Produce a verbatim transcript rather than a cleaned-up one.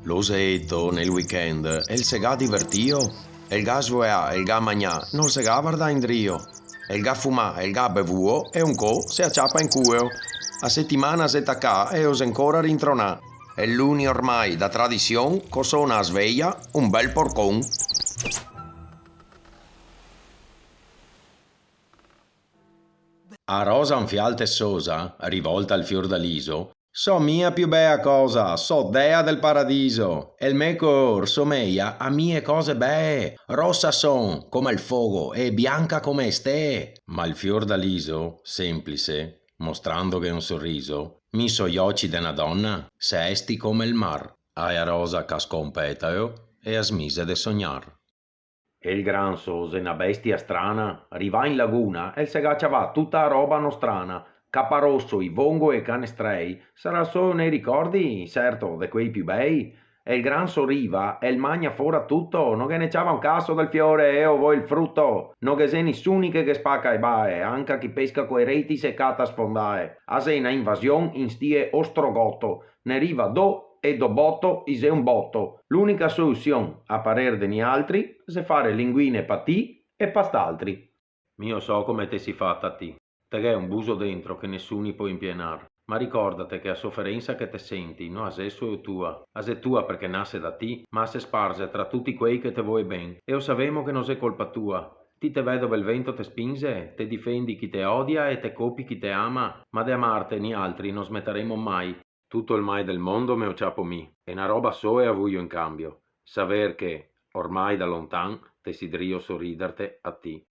Lo Zeeto nel weekend el se ga divertìo, el ga svoeà, el ga magnà, nol se ga vardà indrìo, el ga fumà, el ga bevuo e un co se a ciapa in cueo. A setimana xe tacà e o xe ancora rintronà. E l'uni ormai da tradision co sona a sveia un bel porcon. A rosa un fial tesosa, rivolta al Fiordaliso: "So mia più bea cosa, so dea del paradiso, e el me cor someia a mie cose bee, rosa son come el fogo e bianca come e stee." Ma el Fiordaliso, semplice, mostrandoghe un sorriso: "Mi so i oci de na dona, se esti come el mar." A rosa cascò un petao e a smise de sognar. E el gran so xe na bestia strana, rivà in laguna, el se ga ciavà tuta a roba nostrana, caparoso, i vongo e canestrei, sarà solo nei ricordi, certo, de quei più bei. E el gran so riva, el magna fora tuto, no ghe ne ciava un caso del fiore, e o voi el fruto. No ghe xe nisuni che ghe spaca e bae, anca chi pesca coi reti se cata sfondae. A xe na invasion in stie ostrogoto, ne riva do e do boto i xe un boto. L'unica solusion, a parer de nialtri, xe fare linguine pa ti e pa st'altri. Mi o so come te si fata ti. Te ghè un buso dentro che nesuni pol inpienar. Ma ricordate che a soferensa che te senti no a xe solo tua, a xe tua perché nase da ti, ma a se sparze tra tuti quei che te voe ben. E o savemo che no xe colpa tua. Ti te vè dove el vento te spinze, te difendi chi te odia e te copi chi te ama, ma de amarte nialtri no smetaremo mai. Tuto el mal del mondo me o ciapo mi, e na roba soe a vuio in cambio, saver che, ormai da lontan, te si drio soridarte a ti.